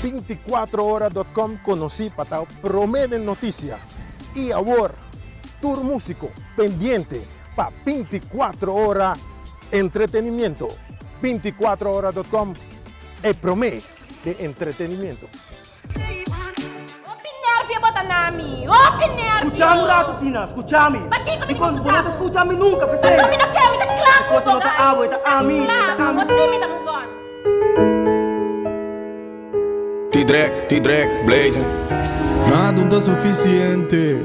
Binticuatro ora dot com conoci pa ta prome den noticia y awor tur musico pendiente pa binticuatro ora entretenimiento. Binticuatro ora dot com e prome den entretenimiento. Hopi nervio bo ta na mi, hopi nervio. Skucha mi un ratu asina, skucha mi. Pakiko mi tin ku Dikon skucha bo no ta bo? skucha mi nunka, p'esei. Pasobra mi no ke, mi ta kla ku Kos bo, no ta guy. abo, e ta ami, e ta ami. Bo si mi ta move on. T-Drek, T-Drek, blazing. Nada no ta suficiente,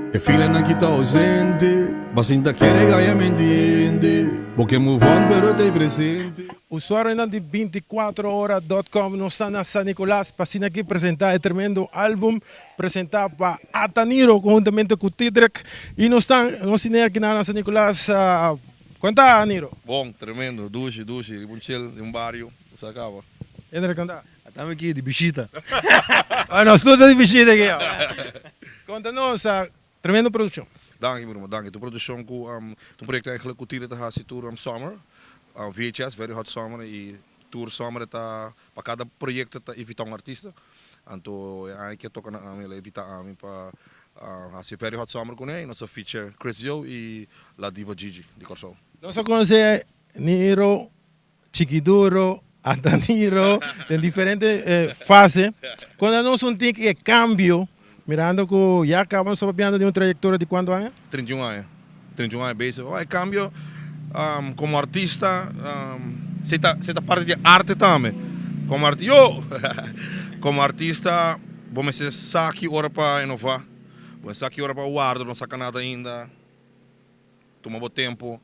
e filanan ki ta ausente. Bo sinta kere gaya mi entiende, bo ke move on pero t'ey presente. Usuarionan di binticuatrohora dot com nos ta na San Nicolas pa asina aki presenta e tremendo album presenta pa Ataniro conhuntamente cu Tidrek y nos ta nos tine aki na San Nicolas Cuenta Niro. Bon, tremendo, dushi, dushi, riba un chill den un bario, nos a caba. Hendrik conta. Atami aki di bishita. Bueno, nos tur ta di bishita aki. Conta nos. Tremendo produccion. Danki mi ruman, danki. Ta un produccion cu ta un proyecto eigenlijk cu Tire ta haci tur summer, VHS, Very Hot Summer, y tur summer e ta, pa cada proyecto ta invita un artista. Anto e aña aki a toca na ami, el a invita ami pa haci Very Hot Summer cune y nos a feature Chris Joe y La Diva Gigi di Corsou. Nos a conoce Niro Chikiduro, Ataniro, den diferente fase. Cuando nos un tin e cambio, mirando cu ya caba nos ta papiando di un trayectoria di cuanto aña? 31 aña, 31 aña bezig. Oh, e cambio como artista, si ta, si ta parte di arte tambe. Como arti, yo! Como artista bo mester sa ki ora pa inova, bo mester sa ki ora pa warda, no saca nada ainda. Tuma bo tempo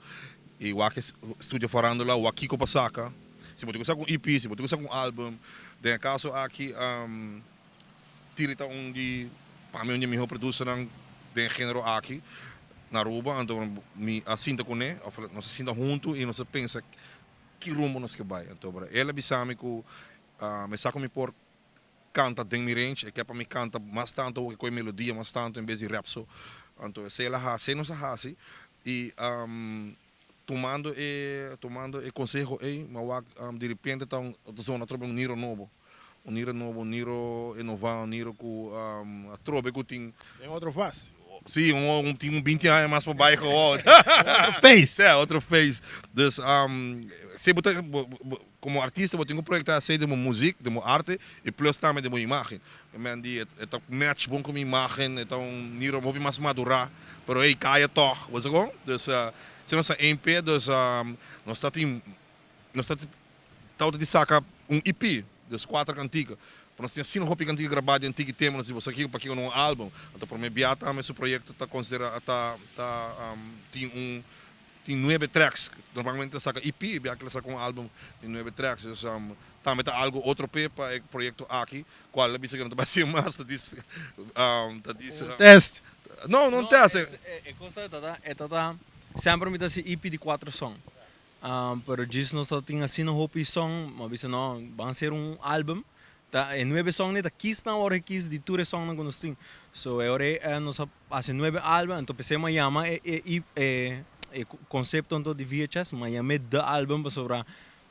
y wak e studio farandula, wak kico pa saca. Si bo tin cu saca un EP, si bo tin cu saca un album. Den e caso aki Tiri ta un di, pa mi un di e miho producernan den e genero aki na Aruba. Anto mi a sinta cune, of nos a sinta hunto y nos a pensa ki rumbo nos ke bay. Anto el a bisa mi cu mi sa cu mi por Canta den mi range, e ke pa mi canta mas tanto awo ke koe melodia mas tanto en bes di rap so. Anto esei el a haci, esei nos a haci y tumando e tumando e conseho ei mi a wak direpente ta un ta zona atrobe un Niro nobo, un Niro nobo, un Niro inova, un Niro cu atrobe cu tin. Den otro fase. Sí, un tin un binti aña mas pa bai gewoon. Otro face. Sí, otro face. Dus si bo ta Como artista bo tin cu proyecta esey den bo muziek, den bo arte y plus tambe den bo imagen. E men di e ta match bon cu mi imagen, e ta un Niro hopi mas madura, pero ey caya tog, bo sa con? Dus si nos ta een p'e, dus nos ta tin, nos ta tawata di saca un EP, dus cuater cantica, pero nos tin asina hopi cantica graba den tiki tempo, nos di bo sa kico pakico no un album? Anto prome bia tambe su proyecto ta considera ta ta tin un Tin nuebe tracks, normalmente ta saca EP, e biaha ki la saca un album tin nuebe tracks, dus tambe ta algo otro p'e pa e proyecto aki, cual a bisa cu no ta bay haci mas, ta dis, ta dis. Un test. No, no un test. E cos ta ta, e ta ta, semper mi ta haci EP di cuatro song, pero djis nos ta tin asina hopi song, mi a bisa no, ban hacer un album, Ta e nuebe songnan ta kis nan ora e kis di tur e songnan ku nos tin. So e ora ei nos a hasi nuebe album, anto p'esei mi a yama e e e e konsepto anto di VHS, mi a yam'é The Album pasobra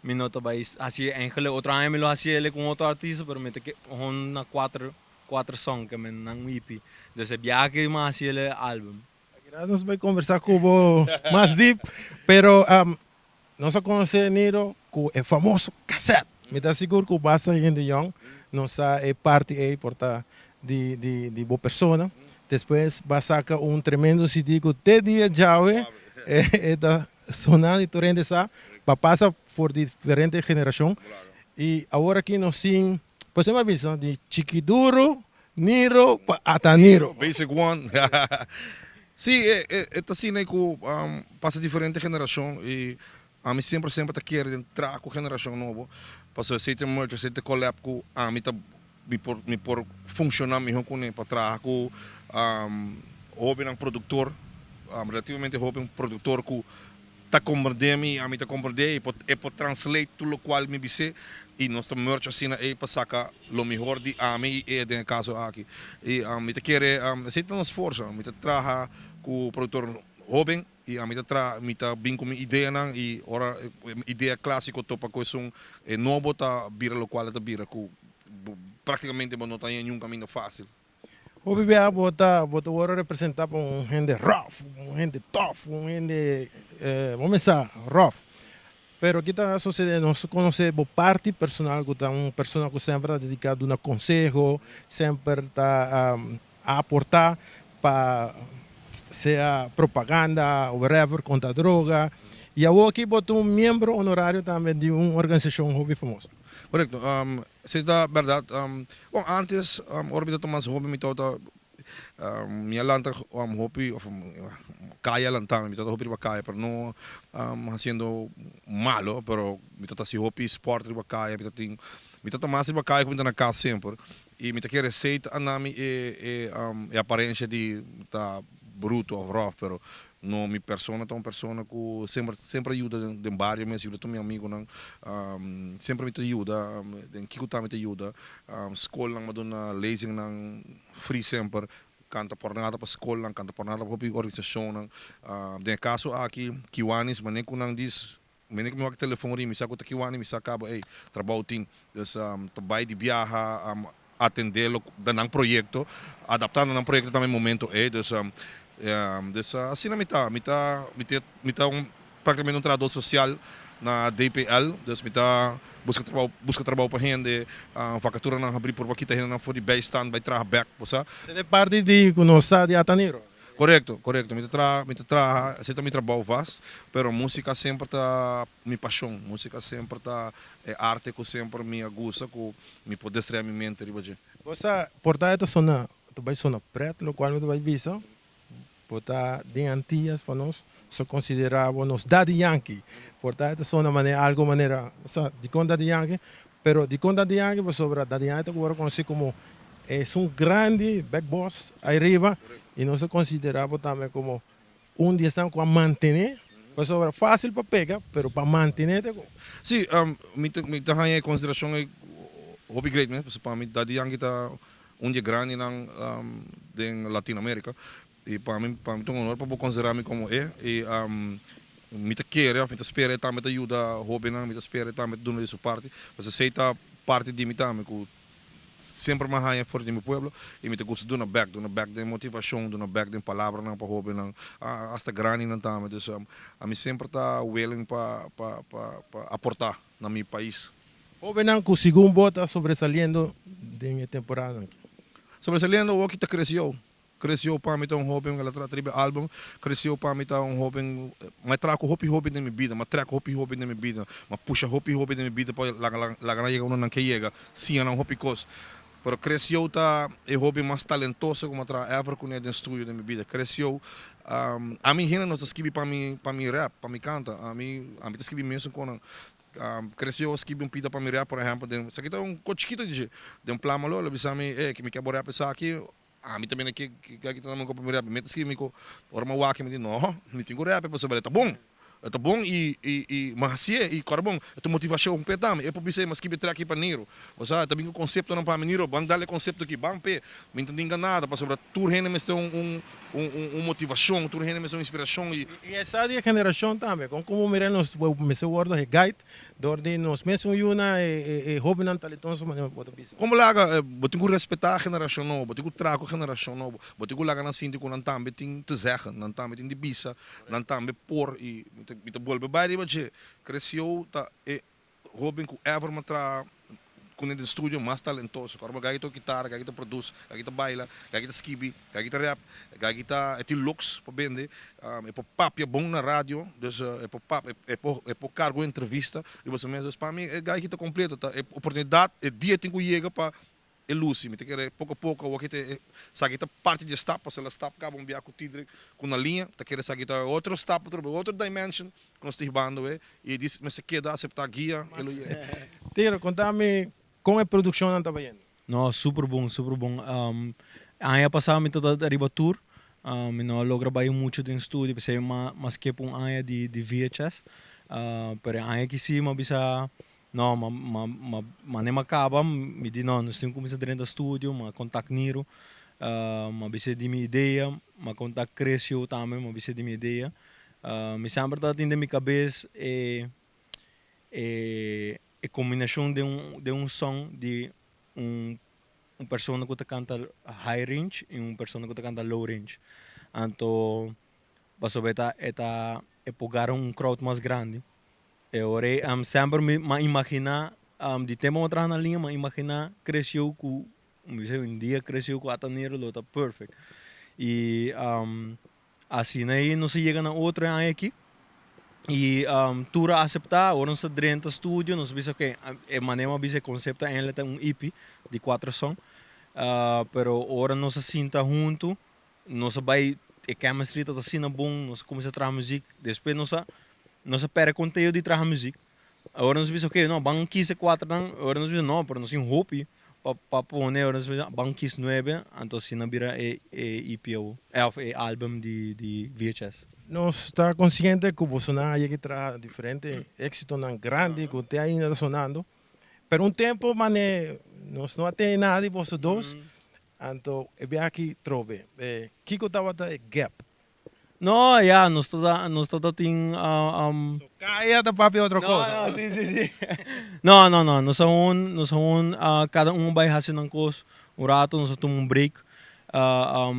mi no ta bai hasi enkele otro aña mi lo hasi el ku un otro artista pero mi ta ke hon na kuater kuater song ke men nan un EP. Dus e biaha aki mi a hasi el e album. Aki nos bai kombersá ku bo mas dip, pero Nos a conoce Niro cu e famoso cassette. Mi ta sigur cu basta hende yong no sa e parti ey por ta di di di bo persona. Despues ba saca un tremendo CD cu te dia djawe e ta sona y tur hende sa. Ba pasa for diferente generacion. Y awor aki nos tin, pues mi a bisa di Chikiduro, Niro pa ata Niro. Basic one. Sí, e e ta asina ku pasa diferente generashon i ami semper semper ta kere den traha ku generashon nobo pasobra esei ta merge, esei ta collab ku ami ta mi por mi por funshoná mihó kuné pa traha ku hóbennan produktor, relativamente hóben produktor ku ta komprendé mi i ami ta komprendé i e por translate tur lokual mi bis'é i nos ta merge asina ei pa saka lo mihor di ami i e den e kaso aki. I mi ta kere esei ta nos forsa, mi ta traha ku produktor hóben i ami ta traha mi ta bin ku mi ideanan i ora e idea klasiko topa ku esun e nobo ta bira lokual e ta bira ku. Práktikamente bo no ta haña niun kaminda fásil. Hopi bia bo ta bo ta wòrdu representá pa un hende ròf, un hende tòf, un hende bo mester sa ròf. Pero ki ta sosodé nos konosé bo parti personal ku ta un persona ku semper ta dediká duna konseho, semper ta aportá pa sea propaganda o whatever kontra droga. I awoki bo ta un miembro honorario tambe di un organisashon hopi famoso. Korekto. Si ta bèrdat. Bon, ántes ora mi tabata mas hóben mi tabata mi a lanta hopi òf kaya a lanta mi, mi tabata hopi riba kaya pero no hasiendo malo pero mi tabata hasi hopi spòrt riba kaya, mi tabatin mi tabata mas riba kaya ku mi ta na kas semper i mi ta kere esei ta na mi e e aparensia di ta bruto òf ròf pero No, mi persona ta un persona cu semper semper a yuda den bario mes, yuda tur mi amigonan, semper mi ta yuda, den kico ta mi ta yuda, scolnan mi a duna lezingnan free semper, canta por nada pa scolnan, canta por nada pa hopi organisacionnan, den e caso aki Kiwanis mane cu nan dis Mene ku mi wak telefon ri mi sa ku ta kiwani mi sa kaba ey trabou tin dus ta bai di biaha atende lo da nan proyekto adaptando nan proyekto tambe momento ey dus dus asina mi ta mi ta mi ta un praktikamente un trahador sosial na DPL dus mi ta buska trabou buska trabou pa hende vakaturanan habri por kita hendenan for di bijstand bai traha bek bo sa. Esei ta e parti di ku nos sa di Ataniro. Korekto, korekto. Mi ta traha, mi ta traha, esei ta mi trabou vast, pero músika semper ta mi pashon. Músika semper ta e arte ku semper mi a gusta, ku mi por destrea mi mente riba dje. Bo sa, por ta e ta sona, ta bai sona pret, lokual mi ta bai bisa, bo ta den Antillas pa nos, so konsiderá bo nos Daddy Yankee. Por ta e ta sona manera algu manera, bo sa, dikon Daddy Yankee? Pero dikon Daddy Yankee? Pasobra Daddy Yankee ta wòrdu konosí komo esun grandi big boss ariba y nos ta considera bo tambe como un di esnan cu a mantene, pasobra facil pa pega pero pa mantene ta cu. Sí, mi ta mi ta haña e consideracion ei hopi great mes, pasobra pa mi Daddy Yankee ta un di e grandinan den Latino America y pa mi pa mi ta un honor pa bo considera mi como e y mi ta kere of mi ta spera e tambe ta yuda hobennan, mi ta spera e tambe ta duna di su parti, pasobra esei ta parti di mi tambe cu Semper mi a haña for di mi pueblo y mi ta gusta duna bek, duna bek den motivacion, duna bek den palabranan pa hobennan, hasta grandinan tambe. Dus ami semper ta willing pa pa pa pa aporta na mi pais. Hobennan cu segun bo ta sobresaliendo den e temporadanan aki? Sobresaliendo awor ki ta creció. Creció pa mi ta un hoben, el a trata riba e album, Creció pa mi ta un hoben, mi a traha cu hopi hoben den mi bida, mi a trek hopi hoben den mi bida, mi a pusha hopi hoben den mi bida pa laga laga nan yega unda nan ke yega, siña nan hopi cos. Pero Creció ta e hoben mas talentoso cu mi a traha ever cune den studio den mi bida. Creció, ami hende no ta skibi pa mi pa mi rap, pa mi canta, ami ami ta skibi mesun con nan. Creció a skibi un pida pa mi rap, por ehempel, den, esaki ta un cos chikito dje, den Plan Malo, el a bisa mi, ey, mi ke bo rap esaki, Ami ta mira ke ke ta na mi kopa mi rèpi. Mi ta skirbi mi ku ora mi a wak mi di no, mi tin ku rèpi pasobra e ta bon. E ta bon i i i mi a hasié i kòrda bon e ta motivashon p'e tambe. E por bisa mi a skirbi trèk aki pa Niro. Osea e ta bin ku konseptonan pa mi, Niro ban dal e konsepto aki, ban p'e. Mi no ta ninga nada pasobra tur hende mester un un un un motivashon, tur hende mester un inspirashon i. I esa di e generashon tambe. Kon komo mira nos mester wòrdu e guide Dor di nos mesun yuna e hobennan talentoso manera bo ta bisa. Como laga, bo tin cu respeta generacion nobo, bo tin cu traha cu generacion nobo, bo tin cu laga nan sinti cu nan tambe tin te zeggen, nan tambe tin di bisa, nan tambe por y mi ta bolbe bay riba dje. Crecio ta e hoben cu ever mi a traha cu den studio mas talentoso. Ora bo gaki toca kitara, gaki ta produce, gaki ta baila, gaki ta skibi. Gaki ta rap, gaki ta e tin looks pa bende, e por papia bon na radio, dus e por pap e por e por karga un entrevista riba su mes, dus pa mi e gaki ta kompleto, ta e oportunidat e dia tin ku yega pa e lusi, mi ta kere poko a poko awor ki ta e esaki ta parti di e stap, pasobra el a stap kaba un bia ku Tidrick ku na liña, ta kere esaki ta otro stap otro otro dimension ku nos ta hibando e i e mester keda asepta guia e lo yega. Tidrick, konta mi kon e produkshonnan ta bayendo? No, super bon, super bon. Aña pasá mi tabata riba tour, mi no a logra bai muchu den studio, p'esei mi a skip un aña di VHS. Pero e aña aki sí mi a bisa, no, mane mi a kaba, mi di no, nos tin ku kuminsá drenta studio, mi a kontak Niro, mi a bis'é di mi idea, mi a kontak Cresio tambe, mi a bis'é di mi idea. Mi semper tabatin den mi kabes e e kombinashon den un den un song di un. un persona ku ta kanta high range i un persona ku ta kanta low range. Anto pasobra e ta e ta e por gara un crowd mas grandi. E ora ei semper mi a imaginá di tempu mi a traha na liña mi a imaginá Cresio ku mi bisa un dia Cresio ku Ata Nero lo ta perfect. I asina ei nos a yega na otro e aña aki i tur a aseptá. Ora nos a drenta studio nos a bisa ok e manera mi a bisa e konsepto eindelijk ta un EP di kuater song pero ora nos a sinta huntu Nos a bai, e chemistry ta asina bon, nos a cuminsa traha muziek, despues nos a nos a perde conteo di traha muziek, awor nos a bisa ok no ban kies e cuaternan, awor nos a bisa no pero nos tin hopi pa pa pone, awor nos a bisa ban kies nuebe, anto asina bira e e EP awor, of e album di di VHS. Nos ta consciente cu bosonan a yega traha diferente exitonan grandi cu te ainda ta sonando, pero un tempo mane nos no a tene nada di boso dos, Anto e biaha aki trobe. Kiko tabata e gap? No, ya, nos ta ta, nos ta ta tin. So kaya ta papia otro cosa. No, no, si, si, si. No, no, no, nos a un, nos a un, kada un bai hasi nan kos un rato, nos a tuma un break.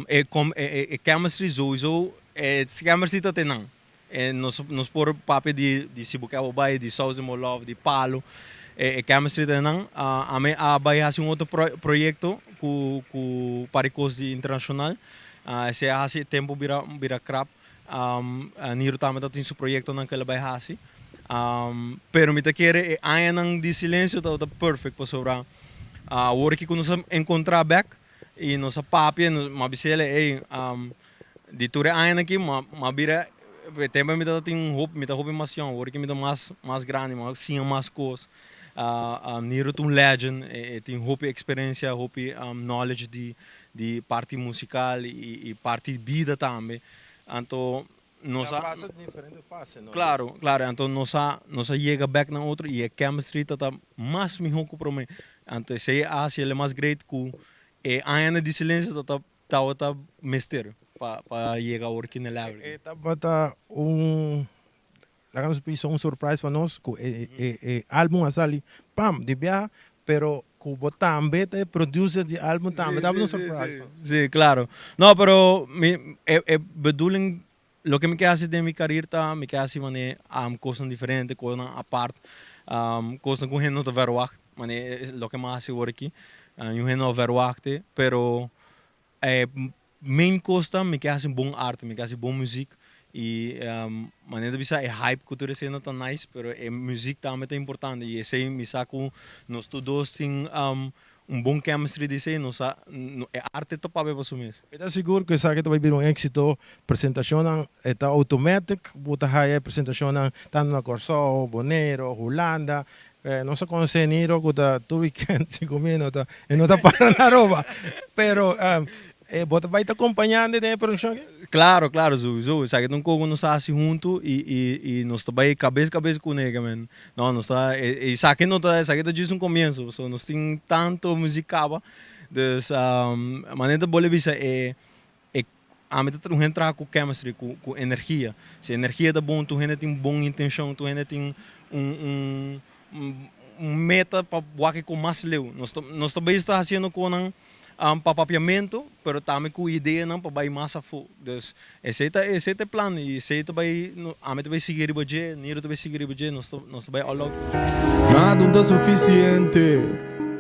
E com, e chemistry souiso, e chemistry ta ten nan. E nos, nos por papia di, di Si Bo Ke Bo Bai, di Saus di Mo Love, di Palo. E, e chemistry ta nan. Ami a bai hasi un otro pro, proyecto cu, cu par di cos di internacional. Esei a hasi e tempo bira, bira krap. Niro tambe ta tin su proyectonan cu el a bai hasi. Pero mi ta kere e añanan di silencio tabata perfect pasobra awor aki cu nos a encontra bek y nos a papia, mi a bisa el, ey, Di tur e añanan aki m'a bira e tempo mi tabata tin un hopi mi ta hopi mas yòn awor ki mi ta mas mas grandi mi a siña mas kos Niro ta un legend e tin hopi eksperensia hopi knowledge di di parti musikal i parti bida tambe anto nos a Ta pasa diferente fase no? Claro claro anto nos a nos a yega bek na otro i e chemistry ta ta mas mihó ku promé anto esei a hasi el mas great ku e añanan di silensio ta ta Tabata mester pa pa yega awor ki na level. E tabata un, laga nos bisa un surprise pa nos ku e e e album a sali pam di biaha, pero ku bo tambe ta e producer di album tambe tabata un surprise pa nos. Si, claro. No, pero mi e e bedoeling Loke mi ke hasi den mi karir ta mi ke hasi manera kosnan diferente, kosnan apart, kosnan ku hende no ta verwagt, manera loke mi a hasi awor aki, niun hende no a verwagt e, pero e main kos ta mi ke hasi bon arte, mi ke hasi bon muzik i manera ta bisa e hype ku tur esei no ta nice, pero e muzik tambe ta importante i esei mi sa ku nos tur dos tin Un bon chemistry di esei nos a e arte ta papia pa su mes. Mi ta sigur ku esaki ta bai bira un éksito. Presentashonnan e ta automatic, bo ta haya e presentashonnan tantu na Kòrsou, Boneiru, Hulanda. Nos a konosé Niro ku ta tur weekend si ku mi no ta e no ta para na Aruba. Pero bo ta bai ta kompañante den e produkshon aki? Claro, claro, souiso. Esaki ta un kogo nos ta hasi huntu i i i nos ta bai kabes kabes kuné, ke men. No, nos ta, e esaki no ta, esaki ta djis un komienso, pasobra nos tin tanto muzik kaba. Dus, manera ta bole bisa e e ami ta un hende traha ku chemistry, ku ku energia. Si energia ta bon, tur hende tin bon intenshon, tur hende tin un un un meta pa wak ku mas leu. Nos ta nos ta bezig ta hasiendo konan pa papiamentu, pero tambe ku ideanan pa bai mas afó. Dus esei ta esei ta e plan i esei ta bai ami ta bai sigui riba dje, Niro ta bai sigui riba dje, nos ta nos ta bai all out. Nada no ta suficiente,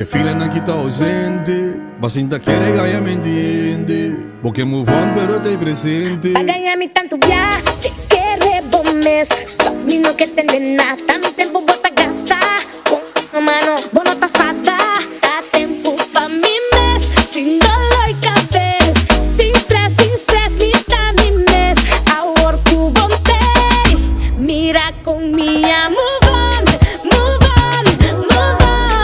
e filanan ki ta ausente, Bo sinta kere gaña mi entiende, Bo ke move on pero t'ey presente. Pa gaña mi tantu bia, te kere bo mes. Stop mi no ke tende nada, mi tempu bo ta gasta. Con mano bo no ta fada, ta tempu pa mi mes. Sin dolor y cabes, sin stress, sin stress, mi ta mi mes. Awor cu bo t'ey, mira con mi a move on, move on, move on.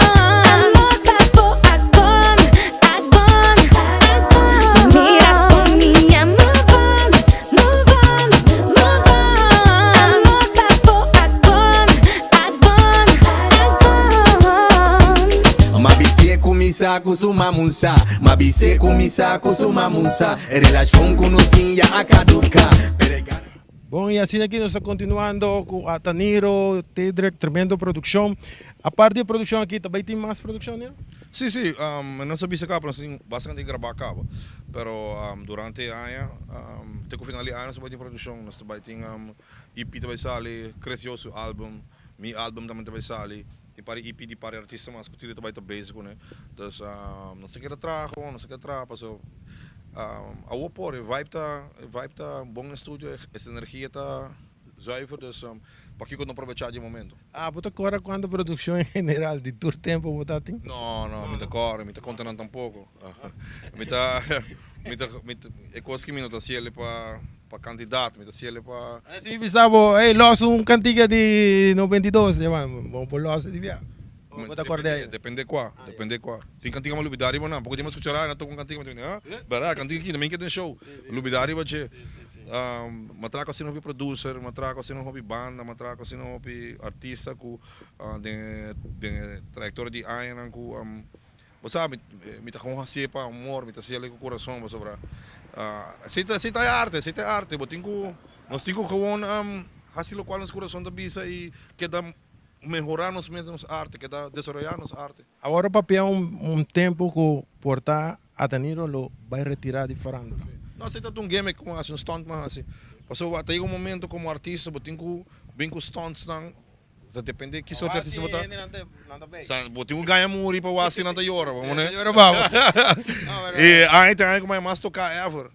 Amor pa bo a gone, a gone, a gone. Mira con mi a move on, move on, move on. Amor pa bo a gone, a gone, a gone. M'a bis'é kuminsá ku su mamunsa M'a bis'é kuminsá ku su mamunsa E relashon ku nos tin ya a kaduká Pero e gana. Bon y asina aki nos ta continuando cu Ataniro, Tedrick, tremendo produccion. Aparte di e produccion aki ta bay tin mas produccion Niro? Si, si, nos a bisa caba, nos tin bastante graba caba, pero durante e aña, te cu final di aña nos ta bay tin produccion, nos ta bay tin EP ta bay sali, Chris Yo su album, mi album tambe ta bay sali, tin par di EP di par di artista mas cu Tilio ta bay ta bezig cune, dus nos ta keda traha gewoon, nos ta keda traha paso awor por e vibe ta, e vibe ta bon den studio, es energia ta zuiver, dus pakico no probecha di e momento. Ah, bo ta kòrda kuantu produkshon en general di tur tempu bo ta tin? No, no, mi ta kòrda, mi ta konta nan tampoko. Mi ta, mi ta, mi ta, e kos ki mi no ta hasiel pa, pa kantidat, mi ta hasiel pa. Si mi bisa bo, ey, lòs un kantiga di 92, bo por lòs di bia? Bo ta kòrda ei? Depende kua, depende kua. Tin kantiga mi a lubidá riba nan, poko dia mi a skucha radio, nan toka un kantiga, mi ta bini, ah, bèrdat, kantiga aki también ke den show, lubidá riba dje. M'a traha ku asina hopi producer, m'a traha ku asina hopi banda, m'a traha ku asina hopi artista ku den den e trayectoria di añanan ku bo sa mi mi ta gewoon hasié pa amor, mi ta hasié ku kurason pasobra esei ta esei ta e arte, esei ta e arte, bo tin ku nos tin ku gewoon hasi lokual nos kurason ta bisa i keda mehorá nos mes den nos arte, keda desaroyá nos arte. Awor papia un tempo ku por ta Adaniro lo bai retirá di farándula. No, esei ta un gimmick ku hasi, un stunt ku hasi. Pasobra ta yega un momento komo artista bo tin ku bin ku stuntsnan, ta depende ki sorto di artista bo ta. Sa bo tin ku gaña muri pa wak si nan ta yora, bo mone. I aña ta aña ku mi mas toká ever.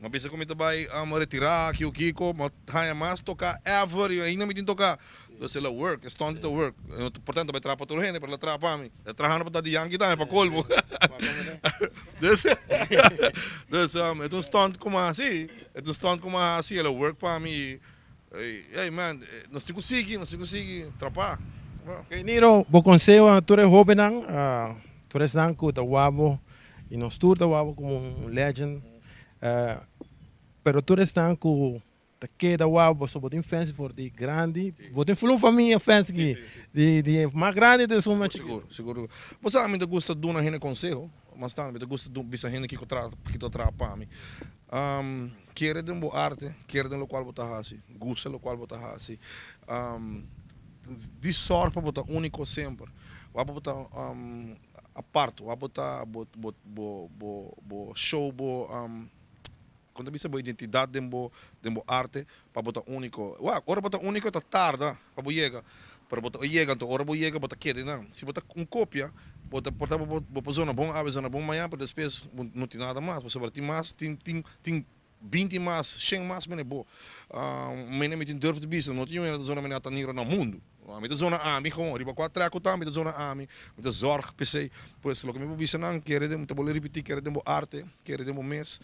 Mi a bisa ku mi ta bai retirá aki o kiko, mi a haña mas toká ever i ainda mi tin toká. Entonces el a work, e stunt ta work. Por tanto bai traha pa tur hende, pero el a traha pa mi. El trahando pa Daddy Yankee tambe, pa colmo. Dus, dus e ta un stunt ku mi a hasi, e ta un stunt ku mi a hasi, el a work pa mi i, hey man, nos tin ku sigui, nos tin ku sigui trapa. Ok Niro, bo conseho a tur e hobennan, tur esnan ku ta wak bo i nos tur ta wak bo komo un legend, pero tur esnan ku Ta keda wou boso bo tin fans for di grandi bo tin ful un famia fans ki di di mas grandi te esun mas chikito. Sigur sigur bo sa mi ta gusta duna hende conseho mas tanto mi ta gusta bisa hende kiko tra kiko traha pa mi kere den bo arte kere den lokual bo ta hasi gusta lokual bo ta hasi di sòrg pa bo ta uniko semper wak bo ta apart wak bo ta bo bo bo bo show bo. Kon ta bisa bo identidat den bo den bo arte pa bo ta úniko? Wak, ora bo ta úniko ta tarda pa bo yega, pero bo ta yega, anto ora bo yega bo ta keda einan. Si bo ta un kopia, bo ta por ta bo por zona bon awe, zona bon mañana, pero despues bo no tin nada mas, pasobra tin mas, tin tin tin binti mas, shen mas mene bo. Mene mi tin durf di bisa, no tin un hende ta zona mene Ataniro na mundu. Mi ta zona ami gewoon, riba kua trek ku ta mi ta zona ami, mi ta zorg p'esei. Pues loke mi por bisa nan, kere den, mi ta bolbe ripití, kere den bo arte, kere den bo mes,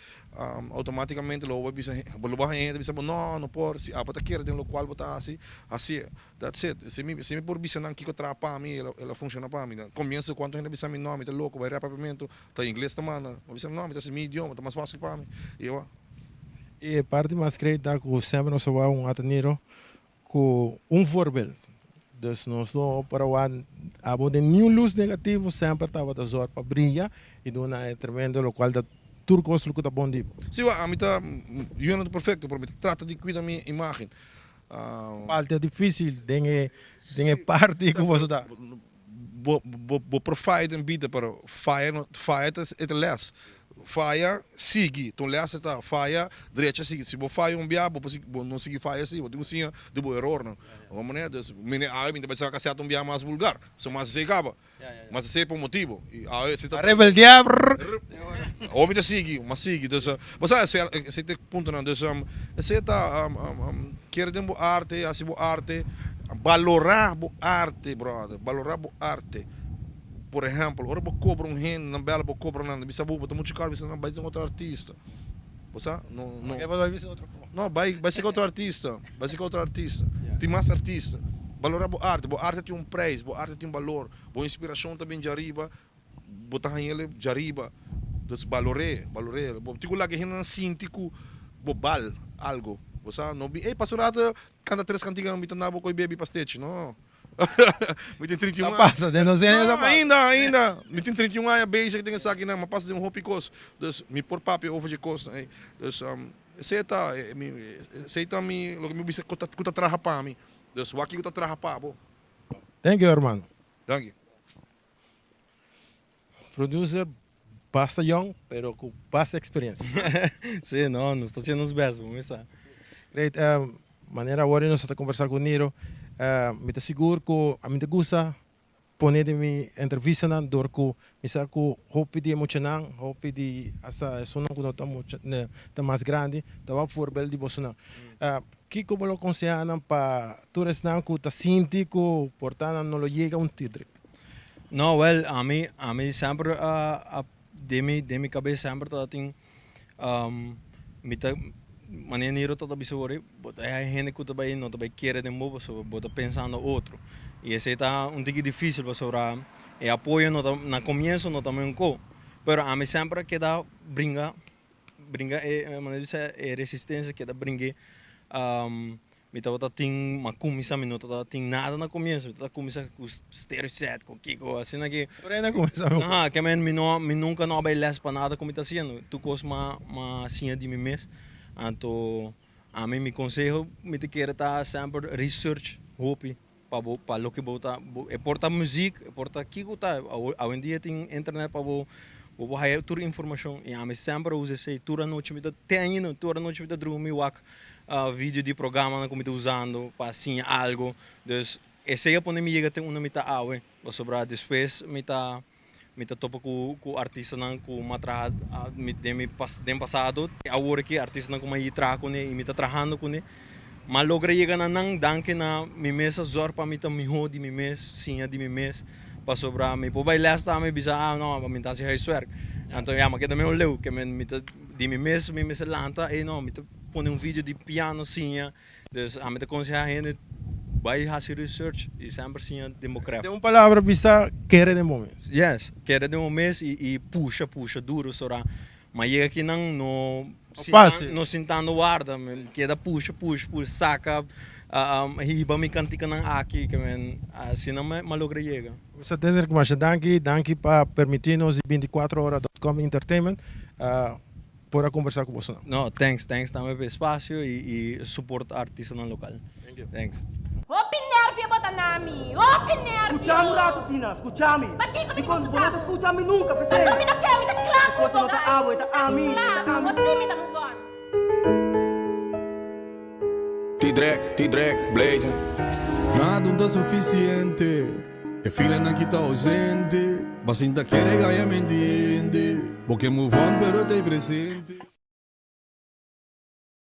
outomátikamente lo bo bisa, lo bo haña hende ta bisa bo no, no por, si abo ta kere den lokual bo ta hasi, hasié. That's it. Si mi, si mi por bisa nan kiko traha pa mi, el a, el a funshoná pa mi. Komienso kuantu hende a bisa mi no, mi ta loko, bai rèp papiamentu, ta ingles ta manda. Mi a bisa nan no, mi ta hasi mi idioma, ta mas fásil pa mi. I awa. I e parti mas great ta ku semper nos a wou un ateniro Ku un voorbeeld. Dus nos no por a wak abo den niun lus negativo, semper tabata zòrg pa bria i duna e tremendo lokual ta tur kos loke ta bon di bo. Sí, wak, ami ta, yo no ta perfecto, pero mi ta trata di cuida mi imagen. Falta dificil den e den e parti ku boso ta. Bo bo bo por faya den bida, pero faya no faya ta e ta les. Faya sigui, ta un les e ta, faya drecha sigui. Si bo faya un bia bo por sigui bo no sigui faya así, bo tin ku siña di bo erornan. Bo manera? Dus mi ne awe mi ta bai saka un bia mas vulgar, so mas esei kaba. Mas esei pa un motibu. I awe esei ta. A rebeldia brrr. Awor mi ta sigui, mas sigui. Dus bo sa esei esei ta e puntonan. Dus esei ta kere den bo arte, hasi bo arte, balorá bo arte brother, balorá bo arte. Por ehèmpel, ora bo kobra un hende nan bèla bo kobra nan, bisa bo, bo ta muchu karo, bisa nan bai den otro artista. Bo sa? No, no. No, bai, bai seka otro artista, bai seka otro artista. Tin mas artista. Balorá bo arte, bo arte tin un prijs, bo arte tin balor, bo inspirashon ta bin djariba, bo ta haña el djariba. Dus balor'é, balor'é. Bo tin ku laga e hendenan sinti ku bo bal algo. Bo sa? No bin, ey, pasa un rato kanta tres kantiga, mi ta na bo koe bebi pastechi. No. Mi tin 31 Ta pasa, den nos aña ta pasa. Ainda, ainda. Mi tin 31 aña bezig den esakinan, m'a pasa den hopi kos. Dus mi por papia over dje kosnan ei. Dus esei ta, esei ta mi, loke mi bisa ku ta, ku ta traha pa mi. Dus wak kiko ta traha pa bo. Thank you hermano. Danki. Producer basta young, pero ku basta experiencia. Si, no, nos ta haciendo nos best, bo misa. Great, manera awor nos ta conversa cu Niro, mi ta sigur cu ami ta gusta pone den mi entrevistanan dor cu mi sa cu hopi di e muchanan, hopi di hasta esunnan cu no ta mucha, ta mas grandi, ta wak voorbeeld di bosonan. Kico bo lo conseha nan pa tur esnan cu ta sinti cu por ta nan no lo yega un Tidrick? No, wel, ami, ami semper a, a den mi, den mi cabes semper tabatin, mi ta, manera Niro tabata bisa wor, bo ta hay hende cu ta bay, no ta bay kere den bo pasobra bo ta pensando otro. Y esey ta un tiki dificil pasobra e apoyo no ta, na comienzo no ta menco, pero ami semper a keda bringa, bringa e, manera di bisa, e resistencia keda bring'e. Mi tabata tin, m'a cuminsa mi no tabata tin nada na comienzo, mi tabata cuminsa cu stereo set, cu kico, asina ki. Por ahí na cuminsa mi. Aha, ke men mi no, mi nunca no a bay les pa nada cu mi ta haciendo, tur cos m'a, m'a siña di mi mes, anto ami mi conseho mi ta kere ta semper research hopi pa bo, pa loke bo ta, e por ta muziek, e por ta kico ta, awendia tin internet pa bo, bo por haya tur informacion y ami semper a usa esey, tur anochi mi ta, te ainda, tur anochi mi ta drumi wak video di programanan ku mi ta usando pa siña algo. Dus esei a pone mi yega te unda mi ta awe, pasobra despues mi ta mi ta topa ku ku artistanan ku mi a traha den mi den pasado te awor aki artistanan ku mi a yi traha kuné i mi ta trahando kuné. Mi a logra yega na nan danki na mi mes a zòrg pa mi ta mihó di mi mes, siña di mi mes, pasobra mi por bai lès tambe i bisa ah no mi ta hasi huiswerk. Anto ya mi a keda medio leu ke mi ta di mi mes mi mester lanta ey no mi ta pone un video di piano siña dus ami ta conseha hende bai haci research y semper siña den bo craft. Den un palabra bisa kere den bo mes. Yes, kere den bo mes y pusha pusha duro sora ma yega akinan no no sintando warda mi keda pusha pusha pusha saca hiba mi canticanan aki ke men asina mi a logra yega. Mester Tedrick masha danki, danki pa permiti nos di 24 ora dot com entertainment por a conversa cu bosonan. No, thanks, thanks tambe pa e espacio y y support artistanan local. Thank you. Thanks. Hopi nervio bo ta na mi, hopi nervio. Scucha mi un rato asina, scucha mi. Pakiko mi tin Dikon ku bo no scucha ta bo? scucha mi nunca, p'esei. Pasobra mi no ke, mi ta kla ku Cosa bo no ta guy. abo, e ta ami, Mi e ta ta kla, ami. bo si mi ta move on. T-Drek, T-Drek, blazing. Nada no ta suficiente, e filanan ki ta ausente. Bo sinta kere gaya mi entiende. Bo ke move on pero t'ey presente.